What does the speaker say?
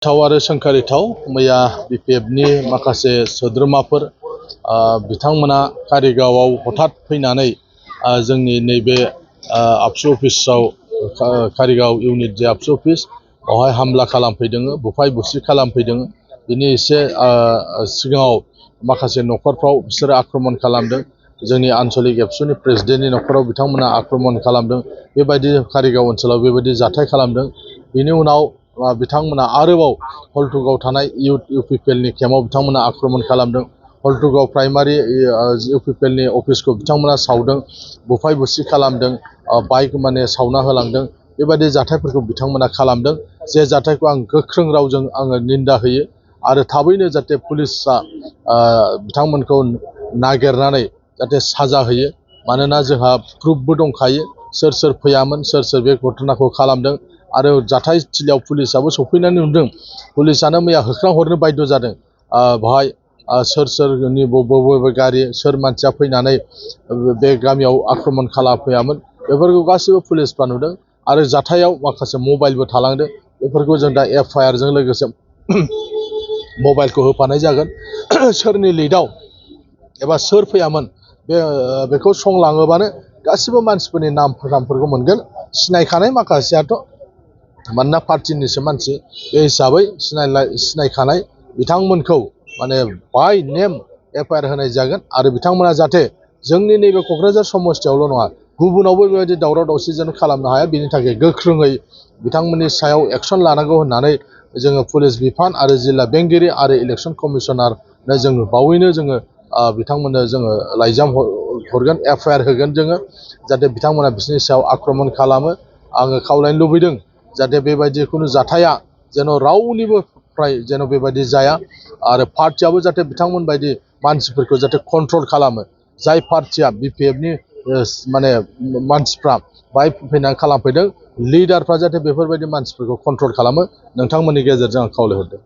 आरो सोंखारिथाव मैया बिपिएफनि माखासे सोद्रोमाफोर बिथांमोना कारिगावआव हठात फैनानै जोंनि नैबे आबसु अफिसाव कारिगाव इउनिट जे आबसु अफिस बेवहाय हामला खालामफैदों, बुफाय बुसि खालामफैदों। बिनि एसे सिगाङाव माखासे न'खरफ्राव बिसोरो आक्रमण खालामदों। जोंनि आन्चलिक एबसुनि प्रेसिडेन्टनि न'खराव बिथांमोना आक्रमण खालामदों। बेबायदि कारिगाव ओनसोलाव बेबायदि जाथाय खालामदों। बिनि उनाव बिथांमोना आरोबाव हल्टुगाव थानाय इउपिपिएलनि केम्पआव बिथांमोना आक्रमण खालामदों। हल्टुगाव प्राइमारि इउपिपिएलनि अफिसखौ बिथांमोना सावदों, बुफाय बुसि खालामदों, बाइक सावना होलांदों। बेबायदि जाथायफोरखौ बिथांमोना खालामदों। जे जाथायखौ आं गोख्रों रावजों आङो निन्दा होयो आरो थाबैनो जाहाथे पुलिसआ बिथांमोनखौ नागिरनानै जाहाथे साजा होयो। मानोना जोंहा प्रुफबो दंखायो सोर सोर फैयामोन, सोर सोर बे घटनाखौ खालामदों। आरो जाथाय थिलियाव पुलिसआबो सफैनानै नुदों। पुलिसआनो मैया होख्रांहरनो बाध्य जादों। बेवहाय सोर सोरनि बबे गारि, सोर मानसिया फैनानै बे गामियाव आक्रमण खालामफैयामोन, बेफोरखौ गासैबो पुलिसफ्रा नुदों। आरो जाथायाव माखासे मबाइलबो थालांदों। बेफोरखौ जों दा एफआइआरजों लोगोसे मबाइलखौ होफानाय जागोन। सोरनि लिडआव एबा सोर फैयामोन बेखौ संलाङोबानो गासिबो मानसिफोरनि नामफोरखौ मोनगोन। सिनायखानाय माखासेयाथ' मानोना पार्टिनिसो मानसि, बे हिसाबै सिनायखानाय बिथांमोनखौ बाय नेम एफआइआर होनाय जागोन। आरो बिथांमोना जाहाथे जोंनि नैबे क'क्राझार समस्तियावल' नङा, गुबुनावबो बेबायदि दावराव दावसि जेन खालामनो हाया, बिनि थाखाय गोख्रोङै बिथांमोननि सायाव एक्सन लानांगौ होननानै जोङो पुलिस बिफान आरो जिल्ला बेंगिरि आरो इलेक्सन कमिसनारनो जोङो बावैनो जोङो बिथांमोननो जोङो लाइजाम हरगोन, एफआइआर होगोन जोङो, जाहाथे बिथांमोना बिसोरनि सायाव आक्रमण खालामो। आङो खावलायनो लुबैदों जाहाथे बेबायदि खुनु जाथाया जेन' रावनिबो फ्राय जेन' बेबायदि जाया। आरो पार्टियाबो जाहाथे बिथांमोन बायदि मानसिफोरखौ जाहाथे कन्ट्रल खालामो। जाय पार्टिया बिपिएफनि मानसिफ्रा बाहाय फैनानै खालामफैदों, लिडारफ्रा जाहाथे बेफोरबायदि मानसिफोरखौ कन्ट्रल खालामो। नोंथांमोननि गेजेरजों आं खावलायहरदों।